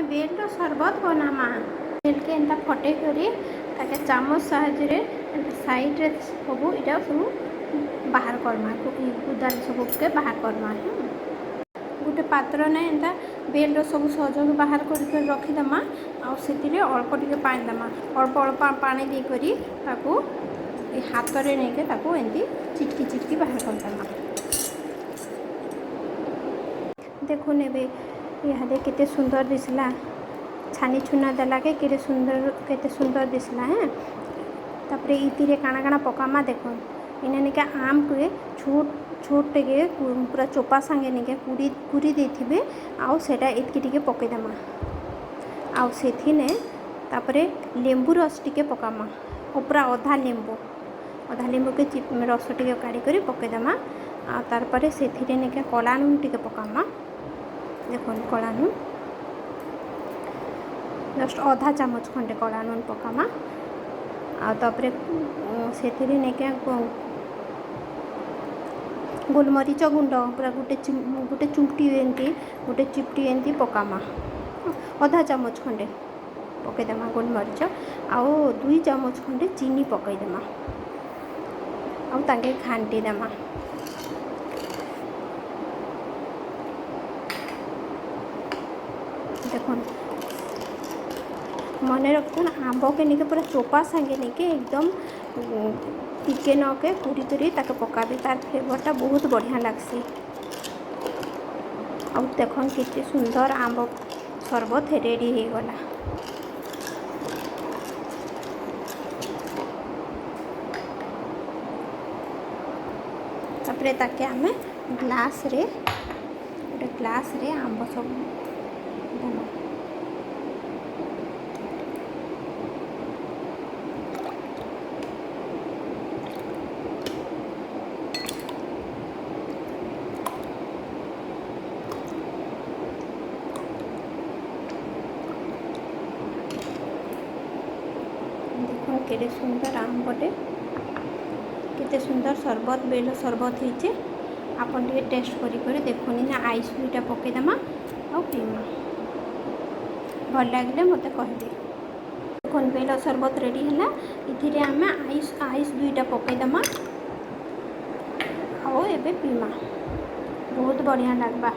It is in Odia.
ବେଲର ସରବତ ବନାମା। ବେଲକେ ଏନ୍ତା ଫଟେଇ କରି ତାକେ ଚାମଚ ସାହାଯ୍ୟରେ ଏନ୍ତା ସାଇଡ଼ରେ ସବୁ ଇଟା ସବୁ ବାହାର କର୍ମା, ଗୁଦାଲ ସବୁକେ ବାହାର କର୍ମା। ଗୋଟେ ପାତ୍ର ନେ ଏନ୍ତା ବେଲର ସବୁ ସଜକୁ ବାହାର କରି କରି ରଖିଦେମା ଆଉ ସେଥିରେ ଅଳ୍ପ ଟିକେ ପାଣି ଦେମା। ଅଳ୍ପ ଅଳ୍ପ ପାଣି ଦେଇକରି ତାକୁ ଏ ହାତରେ ନେଇକି ତାକୁ ଏମିତି ଚିଟକି ଚିଟକି ବାହାର କରିଦେମା। ଦେଖୁନ୍, ଏବେ ଇହାଦେ କେତେ ସୁନ୍ଦର ଦିଶଲା। ଛାନି ଛୁନା ଦେଲାକେ କେତେ ସୁନ୍ଦର, କେତେ ସୁନ୍ଦର ଦିଶଲା। ହେଁ, ତାପରେ ଇଥିରେ କାଣା କାଣା ପକାମା ଦେଖୁନ୍। ଏନେ ନିକେ ଆମକେ ଛୋଟ ଛୋଟ ଟିକେ ପୁରା ଚୋପା ସାଙ୍ଗେ ନିକେ କୁରି କୁରି ଦେଇଥିବେ ଆଉ ସେଟା ଏତ୍କି ଟିକେ ପକେଇଦେମା। ଆଉ ସେଥିନେ ତାପରେ ଲେମ୍ବୁ ରସ ଟିକେ ପକାମା, ପୁରା ଅଧା ଲେମ୍ବୁ। ଅଧା ଲେମ୍ବୁକେ ରସ ଟିକେ କାଢ଼ି କରି ପକେଇଦେମା। ଆଉ ତାରପରେ ସେଥିରେ ନିକେ କଳା ନୁନ୍ ଟିକେ ପକାମା। ଦେଖୁନ୍, କଳା ନୁନ୍ ଜଷ୍ଟ ଅଧା ଚାମଚ ଖଣ୍ଡେ କଳା ନୁନ୍ ପକାମା। ଆଉ ତାପରେ ସେଥିରେ ନେଇକେ ଗୋଲମରିଚ ଗୁଣ୍ଡ ପୁରା ଗୋଟେ ଚୁମ୍ଟି ଏମିତି, ଗୋଟେ ଚିପ୍ଟି ଏମିତି ପକାମା। ଅଧା ଚାମଚ ଖଣ୍ଡେ ପକେଇଦେମା ଗୋଲମରିଚ ଆଉ 2 ଚାମଚ ଖଣ୍ଡେ ଚିନି ପକେଇଦେମା ଆଉ ତାଙ୍କେ ଘାଣ୍ଟି ଦେମା। ଦେଖୁନ୍, ମନେ ରଖୁନ୍, ଆମ୍ବକେ ନେଇକେ ପୁରା ଚୋପା ସାଙ୍ଗେ ନେଇକେ ଏକଦମ ଟିକେ ନକେ କୁରି କରି ତାକେ ପକାବେ, ତାର ଫ୍ଲେଭରଟା ବହୁତ ବଢ଼ିଆ ଲାଗ୍ସି। ଆଉ ଦେଖୁନ୍, କେତେ ସୁନ୍ଦର ଆମ୍ବ ସରବତ ରେଡ଼ି ହେଇଗଲା। ତାପରେ ତାକେ ଆମେ ଗ୍ଲାସ୍ରେ, ଗୋଟେ ଗ୍ଲାସ୍ରେ ଆମ୍ବ ସବୁ ଦେମା। ଦେଖୁନ୍, କେଡ଼େ ସୁନ୍ଦର ଆମ୍ବଟେ, କେତେ ସୁନ୍ଦର ସରବତ, ବେଲ ସରବତ ହେଇଛେ। ଆପଣ ଟିକେ ଟେଷ୍ଟ କରି କରି ଦେଖୁନ୍। ନା, ଆଇସ୍ ଦୁଇଟା ପକେଇଦେମା ଆଉ ପିଇମା। ଭଲ ଲାଗିଲେ ମୋତେ କହିବେ। ଦେଖୁନ୍, ବେଲ ସରବତ ରେଡ଼ି ହେଲା। ଏଥିରେ ଆମେ ଆଇସ୍ ଦୁଇଟା ପକେଇଦେମା ଆଉ ଏବେ ପିଇମା, ବହୁତ ବଢ଼ିଆ ଲାଗ୍ବା।